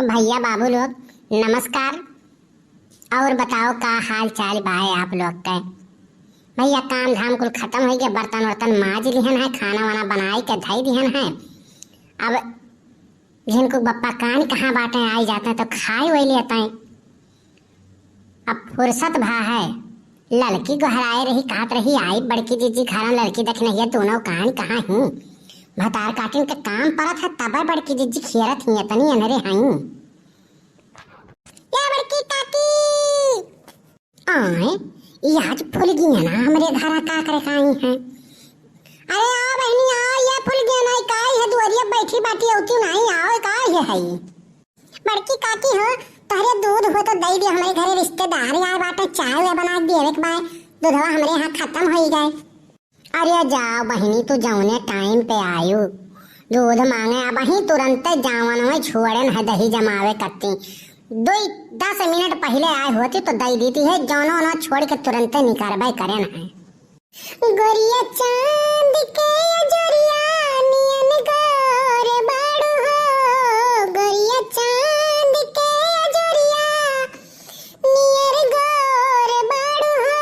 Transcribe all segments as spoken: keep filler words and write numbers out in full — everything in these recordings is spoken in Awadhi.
भैया बाबू लोग, नमस्कार। और बताओ, का हाल चाल बाय आप लोग के? भैया, काम धाम कुल खत्म होइ गए, बर्तन वर्तन माज लिहन है, खाना वाना बनाए के धई दिहन है। अब जिनको बप्पा कान कहाँ बाटे, आई जाते हैं तो खाए वही लेते हैं। अब फुर्सत भा है, ललकी गोहराए रही, कहत रही, "आई बड़की जिज्जी, घरा ललकी देखने हिया, दोनों कान कहाँ ही?" भतार काटिन के काम परत है, तब बड़की जिज्जी खियरत ही, इतनी अनरे हई। या बड़की काकी! आए, ई आज फुलगिया ना हमरे घरा का करे का आई हैं? अरे आओ बहनी, आओ, ये फुलगिया ना, का है दुआरिया बैठी बाटी, औती नहीं, आओ, का है हई? बड़की काकी हो, तोहरे दूध हो तो दई दे, हमरे घरे रिश्तेदार आए बाटे, चाय वाय बना के देवे के बाय, दूधवा हमरे यहाँ खत्म होई गए। अरे जाओ बहिनी, तू जौने टाइम पे आयु, दूध मांगे, अब ही तुरंते जावन में छोड़न है, दही जमावे कत्ती। दो दस मिनट पहले आए होती तो दई देती है, जौनो ओनो छोड़ के तुरंते निकरबे करेन है। गोरिया चांद के अजोरिया नियन गोर बाड़ू हो, गोरिया चांद के अजोरिया नियर गोर बाड़ू हो,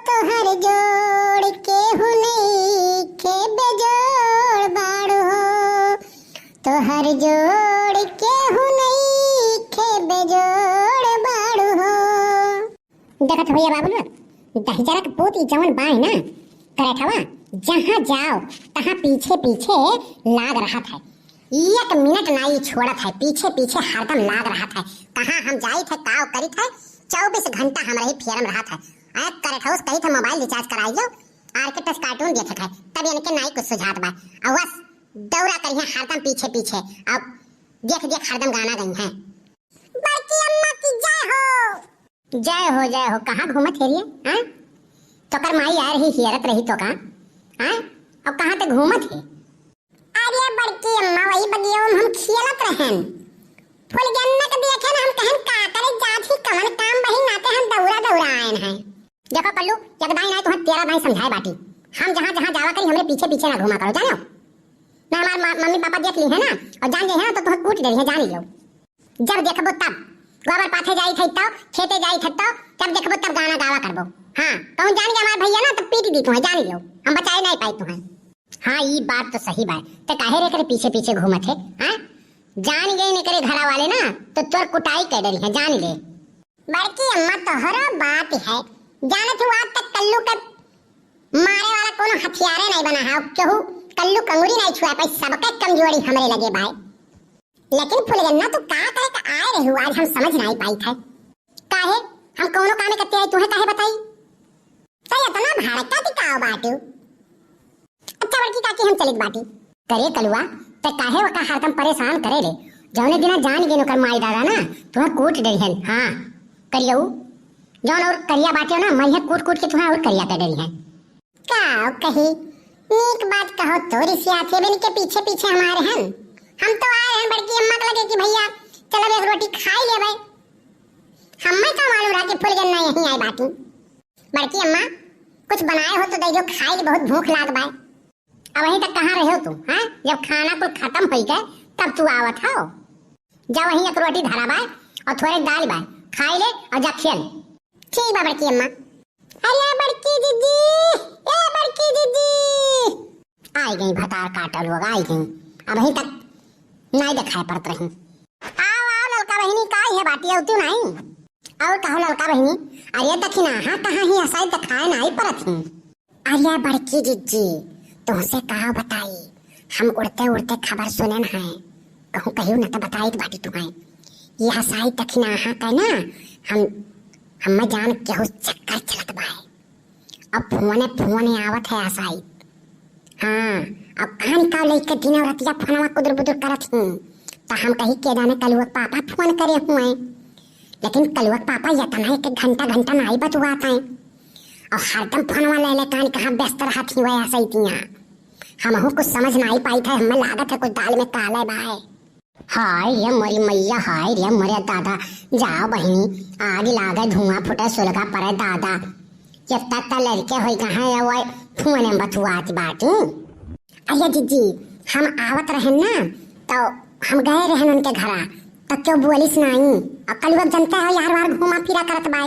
तोहर जोड़ केहू नइखे बेजोड़ बाड़ू हो, तोहर जोड़ केहू नइखे बेजोड़ बाड़ू हो। देखत होइए बाबू लोग, दहिजरा के पूत ई जवन बाय ना, करेठवा, जहाँ जाओ, तहाँ पीछे पीछे लाग रहत है। एक मिनट नाई छोड़त है, पीछे पीछे हरदम लाग रहत है। कहाँ हम जाइत है, काव करित है, चउबीस घंटा हमरे ही फेरम रहत है। अरे करेठौस कहित है मोबाइल रिचार्ज कराई लो, आर्केस्ट्रा कार्टून देखत है, तब इनके नाई कुछ सुझात बा। और बस दौरा करिए हरदम पीछे पीछे, अब देख देख हरदम गाना गई है। बड़की अम्मा की जय हो। जय हो, जय हो। कहाँ घूमत है रे, हाँ? तोकर माई आ रही, हियरत रही तो का, हाँ? अब कहाँ ते घूमत है? अरे बड़की अम्मा, वही बगिया में हम खेलत रहन। फुलगेन्ना के देखे ना, हम कहन का करे जात ही, कवन काम बही नाते हम दौरा दौरा आयन है। देखो कल्लू, एक दाई नाई तुहें तेरह दाई समझाए बाटी। हम जहाँ जहाँ जावा करी, हमरे पीछे पीछे ना घूमा करो, जानो? ना हमार मा-, मम्मी पापा देख ली है ना, और जान गए है ना, तो तुहें कूट दे रही है, जान लियो। जब देखबो तब, गोबर पाथे जाई थे तब, खेते जाई थे तब, जब देखबो तब गाना गावा करबो। हाँ, कहूँ जान गए हमार भैया ना, तो पीट दी तुहें, जान लियो, हम बचाए नहीं पाई तुहें। हाँ, ई बात तो सही बात। ते काहे रे करे पीछे पीछे घूमत है, हाँ? जान गए ने करे घरा वाले ना, तो तोर कुटाई कर डरी है, जान ले। बड़की अम्मा, तोहरो बात है, जानत हूँ आज तक कल्लू के मारे वाला कोनो हथियारे नहीं बना है, केहू कल्लू कंगुरी नहीं छुआ पाई, सबके कमजोरी हमरे लगे बाय। लेकिन फुलगेन्ना, तू का करे का आए रहू, आज हम समझ नहीं पाई थे। काहे? हम कोनो कामे करते आई, तुहें काहे बताई? तो इतना भड़का दिखाओ बाटू। अच्छा बड़की काकी, हम चलित बाटी। करे कलुआ, ते काहे वका हरदम परेशान करे रे? जौने दिना जान गेन ओकर माई दादा ना, तुहें कूट डरिहन। हाँ, करियऊ। जौन और करिया बाटे ना, मरिहे कूट कूट के तुहें और करिया कर डरिहन। का कही, नीक बात कहो तो रिसियात है, इनके पीछे पीछे हमारे हन। हम तो आए हैं बड़की अम्मा के लगे कि भैया चलो एक रोटी खाई लेबै। हमें का मालूम रहा कि फुलगेन्ना यहीं आई बाटी। बड़की अम्मा, कुछ बनाए हो तो दे दो, खाई ले, बहुत भूख लाग बाय। अब वहीं तक कहाँ रहे हो तू, हैं? जब खाना कुल खत्म होई गए, तब तू आवत हो। जा वहीं एक रोटी धरा बाय और थोड़े दाल बाय, खाई ले और जा खेल। ठीक बा बड़की अम्मा। अरे बड़की दीदी, ए बड़की दीदी। आई गई भतार काटल लोग, आई गई। अब वहीं तक नहीं दिखाई पड़त रही। आओ, आओ ललका बहिनी, का है बाटी, अउतू नहीं? और कहो ललका बहिनी, अरे दखिनाहा कहाँ ही, हसाई दिखाए नहीं पड़त ही। अरे बड़की जिज्जी, तुमसे का बताई, हम उड़ते उड़ते खबर सुनेन है, कहूँ कहियो न तो बताई बाटी तुम्हें। ये हसाई दखिनाहा का ना, हम, हम जान केहू चक्कर चलत बाय। अब फोने फोने आवत है हसाई। हाँ, अब कान का लेके दिन और रतिया फोनवा कुदुर बुदुर करत ही। त हम कही के जाने कलुआ के पापा फोन करे हुए। लेकिन कलुआ के पापा इतना एक एक घंटा घंटा नाई बतुआत हैं। और हरदम फोनवा ले ले कान कहाँ व्यस्त रहत ही वह हसैतियाँ। हमहू कुछ समझ नाई पाई थे, हमें लागत है कुछ दाल में काले बाय। हाय रे मोरी मैया, हाय रे मोरे दादा, जाओ बहिनी, आग लागे, धुआं फूटे, सुलगा पड़े दादा। कितना त लड़के होई कहाँ है वो फोने में बतुआत बाटी। अरे जिज्जी, हम आवत रहन ना, तो हम गए रहन उनके घरा, तो क्यों बोलिस नाई? अब कलुआ जनते हो, यार वार घूमा फिरा करत बाय।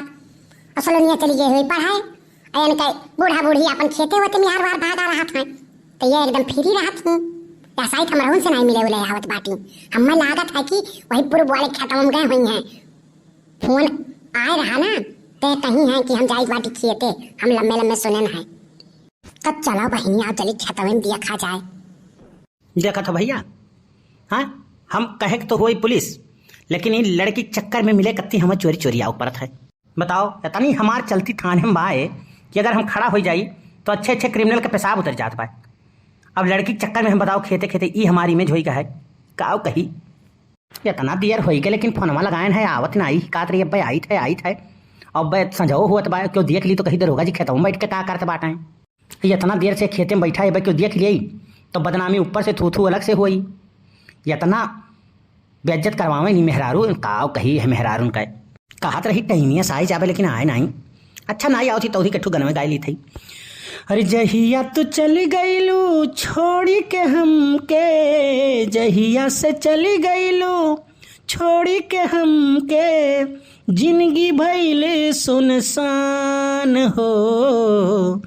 असलोनिया चली गई हुई पढ़ाए, अयन के बूढ़ा बूढ़ी अपन खेते होते में यार वार भागा रहत हैं, तो ये एकदम फ्री रहत ही। या शायद हमरहुन से नाई मिले उले आवत बाटी। हमें लागत है कि वही पूर्व वाले खेतवा में गए हुई हैं। फोन आए रहा ना, ते कहीं हैं कि हम जाइत बाटी खेते, हम लम्बे लम्बे सुने न हैं। तब चलो बहिनी, आओ चली खेतवे में देखा जाए। देखत हो भैया, हाँ, हम कहे के तो होई पुलिस, लेकिन इन लड़की के चक्कर में मिले कत्ती हमें चोरी चोरी आव परत है। बताओ, इतनी हमार चलती थाने में बाए कि अगर हम खड़ा हो जाई तो अच्छे अच्छे क्रिमिनल के पेशाब उतर जात बाए। अब लड़की के चक्कर में हम बताओ खेते खेते ई हमारी इमेज होई का है, काव कही। इतना देर होई के लेकिन फोनवा लगायन है, आवत ना आई, कात रही अब्बे आइत है, आइत है। अब्बे संझो होत बा, क्यों देख ली तो कही दरोगा जी खेतवा में बैठ के का करत बाटे। इतना देर से खेते में बैठा है, भाई, क्यों देख लिया तो बदनामी ऊपर से, थू थू अलग से हुई। इतना बेइज्जत करवावे नहीं मेहरारू, काव कही है मेहरारून का। कहत रही टहनिया साई जावे, लेकिन आए नहीं। अच्छा, नाई आवत ही तो ही कठू गनवे गाय ली थी। अरे जहिया तू चली गईलू छोड़ी के हमके, जहिया से चली गईलू छोड़ी के हमके, जिंदगी भइल सुनसान हो।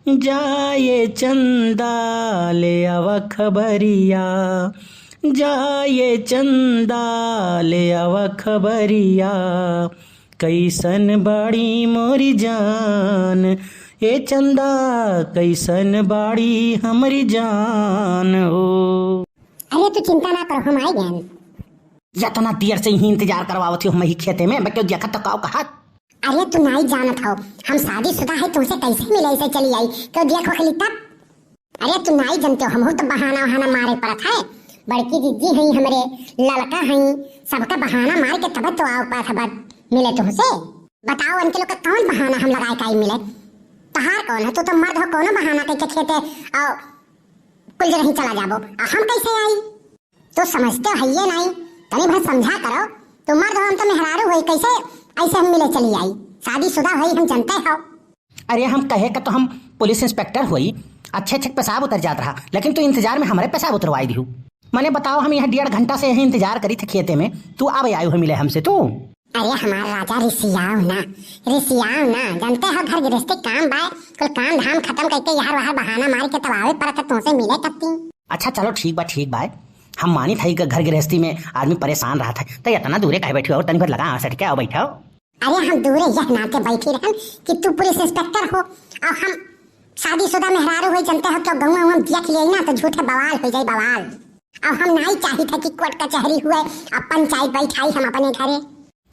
जाए चंदा ले आवा खबरिया, जाए चंदा ले आवा खबरिया, कैसन बाड़ी मोरी जान, ए चंदा, कैसन बाड़ी हमरी जान हो। अरे तू चिंता ना करो, हम आई गए। इतना देर से ही इंतजार करवावत हो हम ही खेते में, बच्चों देखत तो काव कहत। अरे तू नाई जानत हो, हम शादीशुदा है, तुमसे कैसे मिले ऐसे चली आई, क्यों देख वखली तब। अरे तू नाई जानते हो, हमहू तो बहाना वहाना मारे पड़त है। बड़की जिज्जी हई हमरे, ललका हई, सबका बहाना मार के तब तो आव पास हबत मिले तुमसे। बताओ उनके लोग का कौन बहाना हम लगाए काई मिले? तहार कौन है, तू तो मर्द हो, कौनो बहाना कह के खेते आओ कुल जगह ही चला जाबो, आ हम कैसे आई? तो समझते हो ये नहीं, तनी भर समझा करो। तो मर्द हो, हम तो मेहरारू होई, कैसे ऐसे हम मिले चली आई? शादीशुदा होई, हम जनते हो। अरे हम कहे का तो हम पुलिस इंस्पेक्टर होई, अच्छे अच्छे पेशाब उतर जात रहा, लेकिन तू इंतजार में हमारे पेशाब उतरवाई दिहू। मने बताओ, हम यहाँ डेढ़ घंटा से यही इंतजार करी थे खेते में, तू अब आयु हो मिले हमसे तू। अरे हमार राजा रिसियाओ ना, रिसियाओ ना, जानते हो घर गृहस्थी काम बाय, कुल काम धाम खत्म करके यहाँ वहाँ बहाना मार के तब आवे पड़त है तुमसे मिले कत्ती। अच्छा चलो ठीक बा, ठीक बा, हम मानित है कि घर गृहस्थी में आदमी परेशान रहत है, तो इतना दूरे काहे बैठे हो, तनी भर लगा सट के आओ बैठो। अरे हम दूरे यह नाते बैठी रहन कि तू पुलिस इंस्पेक्टर हो और हम शादीशुदा मेहरारू हो, जनते हो क्यों गौवा हम देख लिए ना तो झूठे बवाल हो जाए बवाल। अब हम नहीं चाहित है कि कोर्ट कचहरी हुए, अब पंचायत बैठाई हम अपने घरे।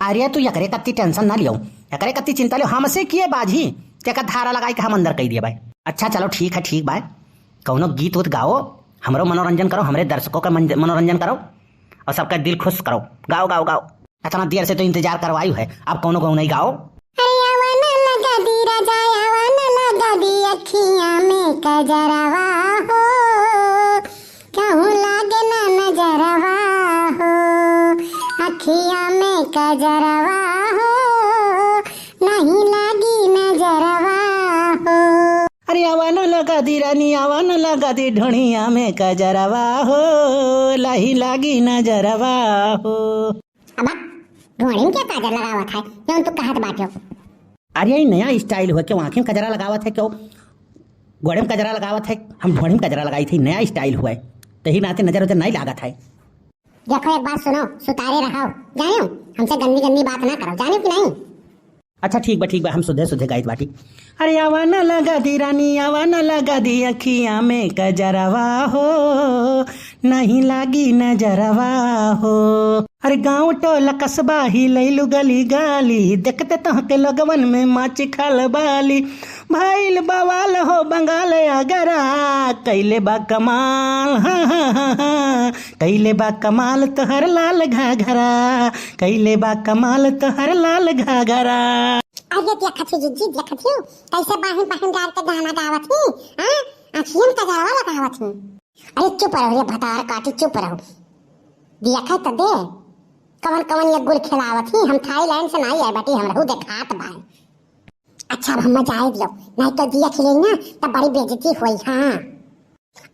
अरे तू एकरे कत्ती टेंशन ना लियो, एकरे कत्ती चिंता लियो, हमसे किए बाजी, तेका धारा लगाई के हम अंदर कह दिए भाई। अच्छा चलो ठीक है, ठीक बा, कौनो गीत उत गाओ, हमरो मनोरंजन करो, हमरे दर्शकों का मंज-, मनोरंजन करो और सबका दिल खुश करो। गाओ, गाओ, गाओ। इतना देर से तो इंतजार करवायु है, अब कौनो गाओ नहीं गाओ। अरे आवा ना लगा दी राजा, आवा ना लगा दी अखियां में कजरवा हो, कहूँ लागे ना नजरवा हो, अखियां में कजरवा हो, नहीं लागी नजरवा हो। अरे आवा ना लगा दी रानी, आवा ना लगा दी ढोनिया में कजरवा हो, लाही लागी नजरवा हो। अब ढोड़ी में क्या काजर लगावत है, जौन तू कहत बाटे? अरे, ई नया स्टाइल हुआ, क्यों आँखी में कजरा लगावत है, क्यों गोड़े में कजरा लगावत है, हम ढोड़ी में कजरा लगाई थी, नया स्टाइल हुआ है, तही नाते नजर उजर नहीं लागत है। देखो, एक बात सुनो, सुतारे रहो, जानो, हमसे गंदी गंदी बात ना करो, जानो कि नहीं? अच्छा, ठीक बा, ठीक बा, हम सुधे सुधे गाइत बाटी। अरे, आवा ना लगा दी रानी, आवा ना लगा दी अखिया में कजरवा हो, नहीं लागी नजरवा हो। अरे, गाँव टोला कस्बा ही लैलू गली गाली, देखते तोहके लोगवन में माची खलबाली। भइल बवाल हो बंगाल अगरा, कैले बा कमाल, हाँ, हाँ, हाँ, हाँ। कैले बा कमाल तोहर लाल घाघरा, कैले बा कमाल तोहर लाल घाघरा। अरे देखत ही जिज्जी, देखत ही, कैसे बाहिन बाहिन डार के गाना गावत ही, हाँ? अखियन कजरवा लगावत ही। अरे चुप रहो रे भतार काटी, चुप रहो। देखत तो दे, कवन कवन ये गुल खिलावत ही, हम थाईलैंड से नाई आए बाटी, हमरहू देखात बाय। अच्छा, अब हम जाए दियो, नहीं तो दिया खिले ना, तब बड़ी बेइज्जती होई, हाँ।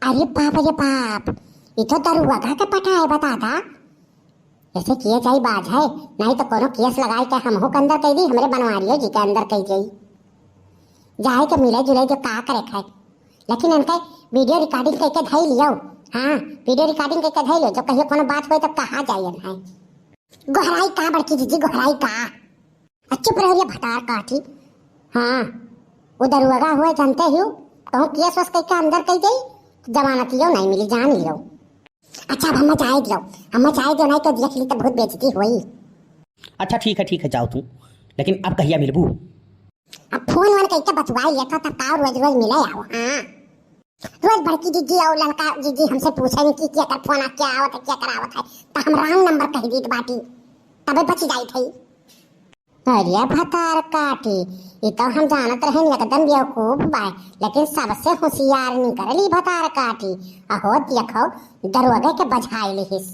अरे बाप रे बाप, ये तो दरुआ के पटाए बता दा। ऐसे किए जाई बाज है, नहीं तो कोनो केस लगाई के हमहू के अंदर कई दी, हमरे बनवारियो जी के अंदर कई जाई। जाए के मिले जुले जो का करे खाए, लेकिन इनके वीडियो रिकॉर्डिंग करके धई लियो। हाँ, वीडियो रिकॉर्डिंग करके धई लियो, जो कहियो कोनो बात होए तो कहा जाए है। गोहराई का बड़की जीजी, गोहराई का? आ, चुप रहो रे भतार काठी। हाँ, वो दरुआगा हुए जानते हो, कहूँ केस वस करके अंदर कई जाई, जमानतियो नहीं मिली, जान लियो। अच्छा, अब हमें जाए दियो, हमें जाए दियो, नहीं तो देख ली तो बहुत बेइज्जती होई। अच्छा, ठीक है, ठीक है, जाओ तू, लेकिन अब कहिया मिलबू? अब फोन वोन करके बतुआई लेता, तब का रोज रोज मिले आओ। हाँ, रोज बड़की जीजी और ललका जीजी हमसे पूछे कि केकर फोन आ, क्या आवत है, क्या करावत है, तो हम रॉन्ग नंबर कह दीत बाटी, तबे बच जाइत है। अरे भतार काटी, ई तो हम जानत रहन एकदम बेवकूफ बा, लेकिन सबसे होशियार निकलल ई भतार काटी। अहो देखो, दरोगे के बझाई लिहिस।